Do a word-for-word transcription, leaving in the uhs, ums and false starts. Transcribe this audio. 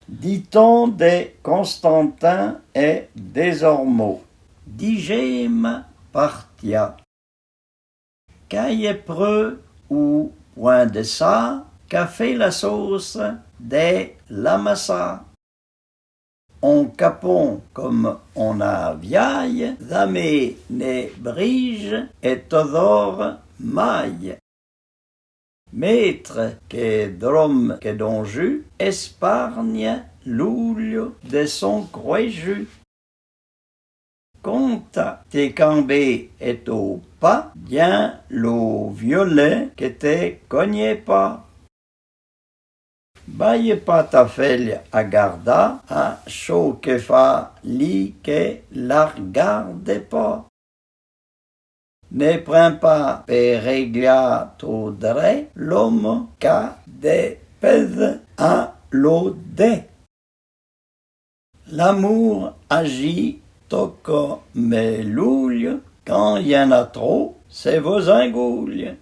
Diton de Constantin è Dézormô. Dijéma partia. K'a y è preu ou pouin de sa, k'a fé la sôssa de l'amassâ. On kapon comme on aviaye, zamé ne brije è tozhor maye. Métre ke drom ke d'on ju, esparnye l'oulyo de son kroéju. Konta te kanbé è to pa, dyin lo violé ke te konyé pa. Baye pa ta fèlye a gardâ a cho ke fâ li ke la rgarde pa. Ne prin pa pe réglâ to dré l'omo k'a de pèze a lo dé. L'amour aji to kome l'oulyo, kan y in a tro, se vo zingoulyo.